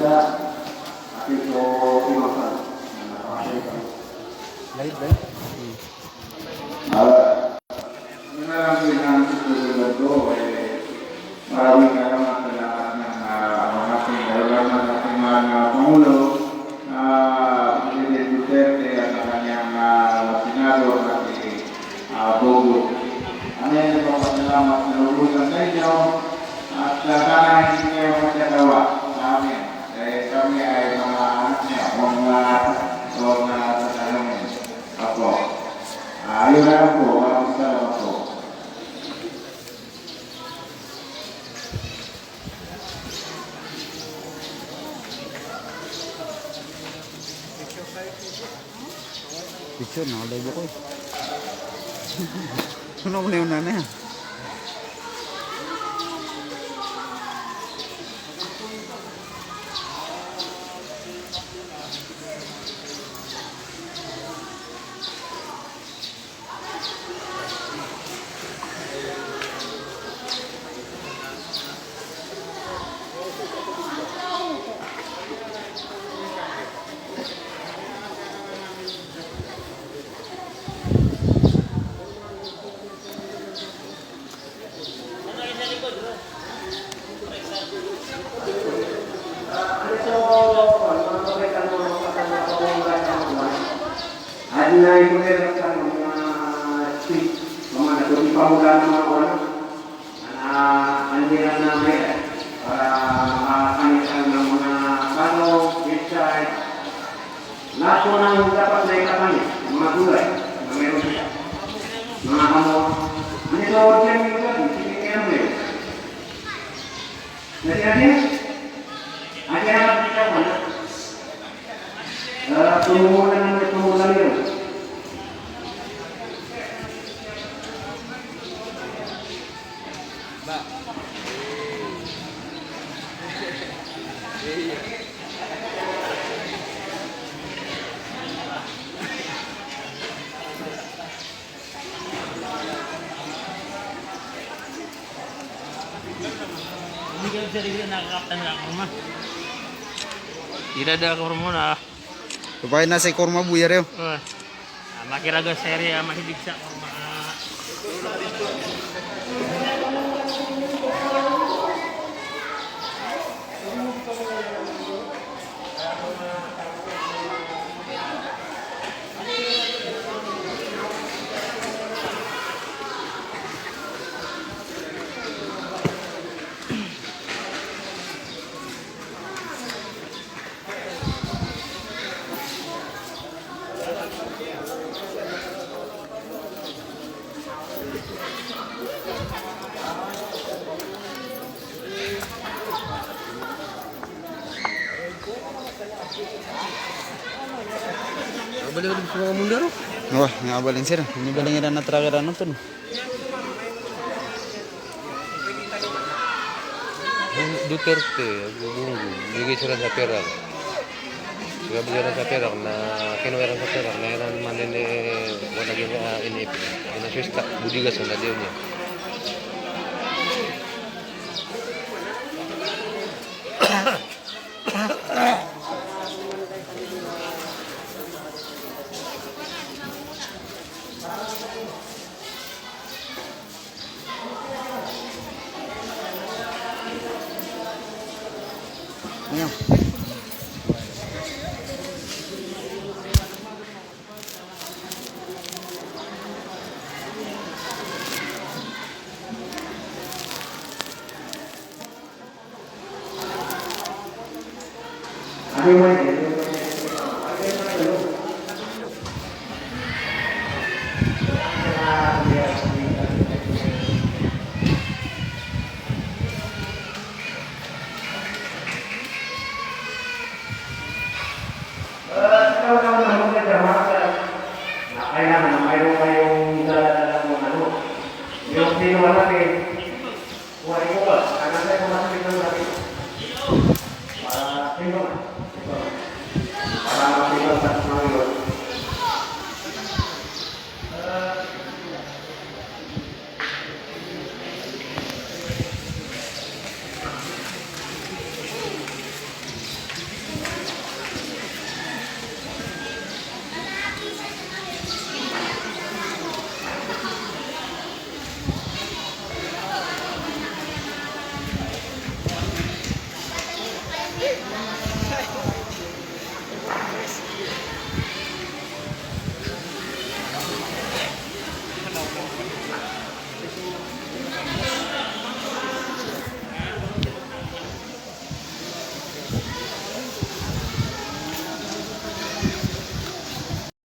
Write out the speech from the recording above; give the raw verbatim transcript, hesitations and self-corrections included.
Live, live. Ah, Marawi ka salamat, ah, Pangulo, ah, President Duterte, ago kaniyan, ah, Senador na si, ah, Bongo. Kami ay nagpapasalamat na lubos sa inyo, at, ah, sana hindi kayo magkatawa sa amin. Eh, kami ay mga anak niyo, mga, mga tatanungin. Opo. Ah, yun na lang po. Maraming salamat po. Picture na, wala ibo ko eh. Ano ko na yun, nanay? Adn a ipmbayaran sa manga street, manga na ko di pamola na manga wana. Ana, andiran na maya, para makakanita na manga kano, pizza, laso na dapat na ikakani, manga gulay, na meron siya. Manga kano, ano ito, order niyo ba? Sige, kaya mo yun. Jadi, adi, adi, adi, adi, adi, Eh, tumulan, tumulan yun. Ira da korma na. Rupakay na sa korma bo aya riyo. Ah, makiraga sa area, mahilig sa korma. Abal iyan sa manga Mundaro. Wah, nga abal iyan sir. Ini bali nga na tracker ano to. Duterte, Bongo, bigay siran sa perak. Bigay siran sa perak na, kinuha iran sa perak na iran man ini, wala lagi, ah, ini, ini swista, bodigas na diyan niya. Para timbang, timbang. Para timbang sa mga yun.